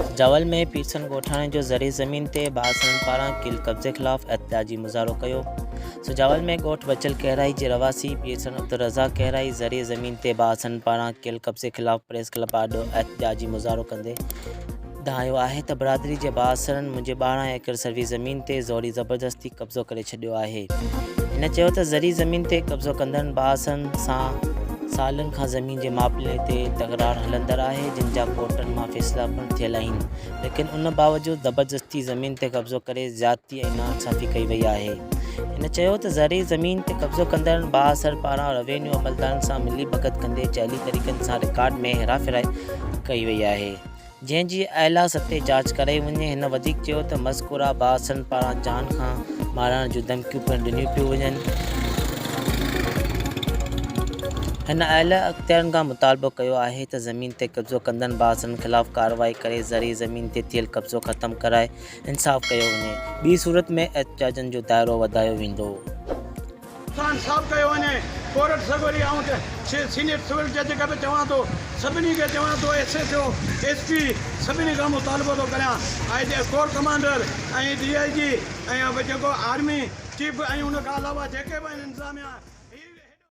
سجاول ۾ پيرسن ڳوٺاڻي جو زرعي زمين تي بااثرن پاران ڪيل قبضي خلاف احتجاجي مظاهرو ڪيو. سجاول ۾ ڳوٺ بچل ڪهرائي جي رهواسي پيرسن عبدالرزاق ڪهرائي زرعي زمين تي بااثرن پاران ڪيل قبضي خلاف پريس ڪلب آڏو احتجاجي مظاهرو ڪندي دانهيو آهي ته برادري جي بااثرن منهنجي 12 ايڪڙ سروي زمين تي زوري زبردستي قبضو ڪري ڇڏيو آهي. هن چيو ته زرعي زمين تي قبضو ڪندڙن بااثرن سان سالن کان زمين جي معاملي تي تڪرار هلندڙ آهي جن جا ڪورٽن مان فيصلا پڻ ٿيل آهن ليڪن ان باوجود زبردستي زمين تي قبضو ڪري زيادتي ۽ ناانصافي ڪئي وئي آهي. هن چيو ته زرعي زمين تي قبضو ڪندڙن بااثر پاران روينيو عملدارن سان ملي ڀڳت ڪندي جعلي طريقن سان رڪارڊ ۾ هيراڦيري ڪئي وئي آهي. جنهن جي اعليٰ سطحي جاچ ڪرائي وڃي، هن وڌيڪ چيو ته مذڪوره بااثرن پاران جان کان مارائڻ جون ڌمڪيون پڻ ڏنيون پيون وڃن. هن اعليٰ اختيارين کان مطالبو ڪيو آهي ته زمين تي قبضو ڪندڙ بااثرن خلاف ڪارروائي ڪري زرعي زمين تي ٿيل قبضو ختم ڪرائي انصاف ڪيو وڃي، ٻي صورت ۾ احتجاجن جو دائرو وڌايو ويندو. سان انصاف ڪيو وڃي ڪورٽ سڳوري آئون سينيئر سول جج کي به چوان ٿو سڀني کي چوان ٿو S H O S P سڀني کان مطالبو ٿو ڪريان I G corps commander ۽ D I G ۽ جيڪو آرمي چيف ۽ ان کان علاوه جيڪي به آهن انتظاميا.